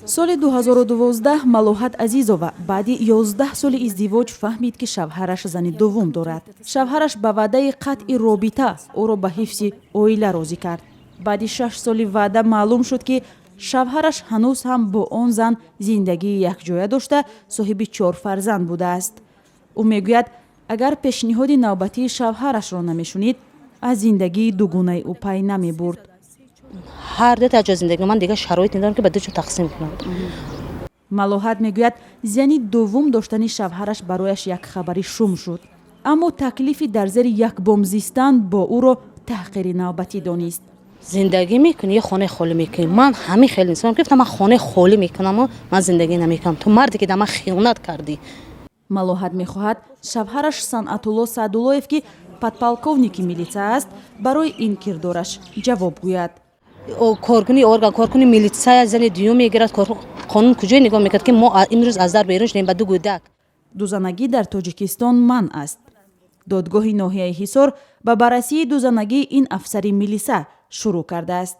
Соли 2012 Малоҳат Азизова баъди 11 соли издивоҷ фаҳмид, ки шавҳараш зани дуввум дорад. Шавҳараш ба ваъдаи қатъи робита ӯро ба ҳифзи оила розӣ кард. Баъди 6 соли ваъда маълум шуд, ки шавҳараш ҳанӯз ҳам бо он зан зиндагии якҷоя дошта, соҳиби чор фарзанд будааст. Ӯ мегӯяд, агар пешниҳоди навбатии шавҳарашро намешунид, аз зиндагии дугонаи ӯ пай намебурд. Ҳар ду ҷо зиндагӣ, ман дигар шароит надорам, ки ба ду ҷо тақсим кунам. Малоҳат мегӯяд, зани дуввум доштани шавҳараш барояш як хабари шум шуд, аммо таклифи дар зери як бом зистан бо ӯро таҳқири навбатӣ донист. Зиндагӣ мекунӣ, я хонаи холӣ мекунӣ. Ман ҳамин хел инсонам, гуфтам, ман хонаи холӣ мекунаму ман зиндагӣ намекунам. Ту марде, ки дар ман хиёнат кардӣ. Малоҳат мехоҳад, шавҳараш Санъатулло Саъдуллоев, ки подполковники милитса аст, барои ин кирдораш ҷавоб гӯяд. Коркуни орган, коркуни милитсая зани дуюм мегирад. Қонун куҷое нигоҳ мекард, ки мо имрӯз аз дар берун шудем ба ду гӯдак? Дузанагӣ дар Тоҷикистон манъ аст. Додгоҳи ноҳияи Ҳисор ба баррасии дузанагии ин афсари милиса шурӯъ кардааст.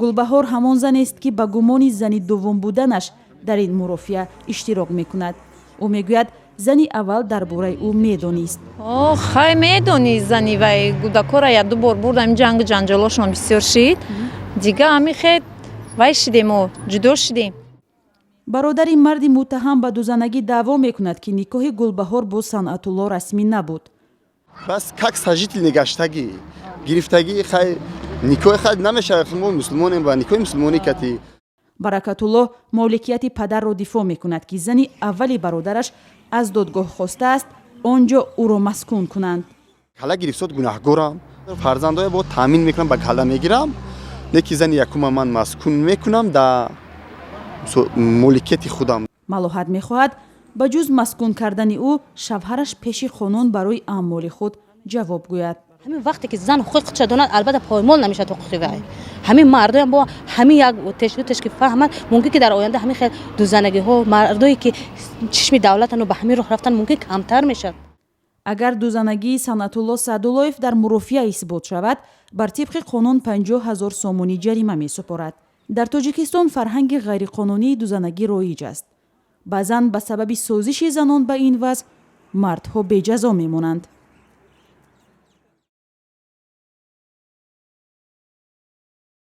Гулбаҳор ҳамон занест, ки ба гумони зани дуввум буданаш дар ин мурофиа иштирок мекунад. Ӯ мегӯяд, зани аввал дар бораи ӯ медонист. Хай, медонист зани вай. Гудакора як-ду бор бурдам, ҷангу ҷанҷолошон бисёр шид. Дига ҳами хел вай шидему ҷудо шидем. Бародари марди муттаҳам ба дузанагӣ даъво мекунад, ки никоҳи Гулбаҳор бо Санъатулло расмӣ набуд. Бас как сожительный гаштагӣ гирифтагӣ. Хай, никоҳи хай намешавад, мо мусулмонем ва никоҳи мусулмонӣ кати. Баракатулло моликияти падарро дифоъ мекунад, ки зани аввали бародараш аз додгоҳ хостааст, он ҷо ӯро маскун кунанд. Кала гирифтод, гунаҳгорам. Фарзандоя бо таъмин мекунам, ба кала мегирам, не ки зани якума ман маскун мекунам да моликияти худам. Малоҳат мехоҳад, ба ҷуз маскун кардани ӯ, шавҳараш пеши қонун барои аъмоли худ ҷавоб гӯяд. Ҳамин вақте ки зан ҳуқуқи худша донад, албатта, поймол намешавад ҳуқуқи вай. Ҳамин мардоям бо ҳамин як тешу теш ки фаҳманд, мумкин ки дар оянда ҳамин хел дузанагиҳо, мардое ки чишми давлатану ба ҳамин роҳ рафтан, мумкин камтар мешавад. Агар дузанагии Санъатулло Саъдуллоев дар мурофиа исбот шавад, бар тибқи қонун 50 000 сомонӣ ҷарима месупорад. Дар Тоҷикистон фарҳанги ғайриқонунии дузанагӣ роиҷ аст. Баъзан ба сабаби созиши занон ба ин вазъ мардҳо беҷазо мемонанд.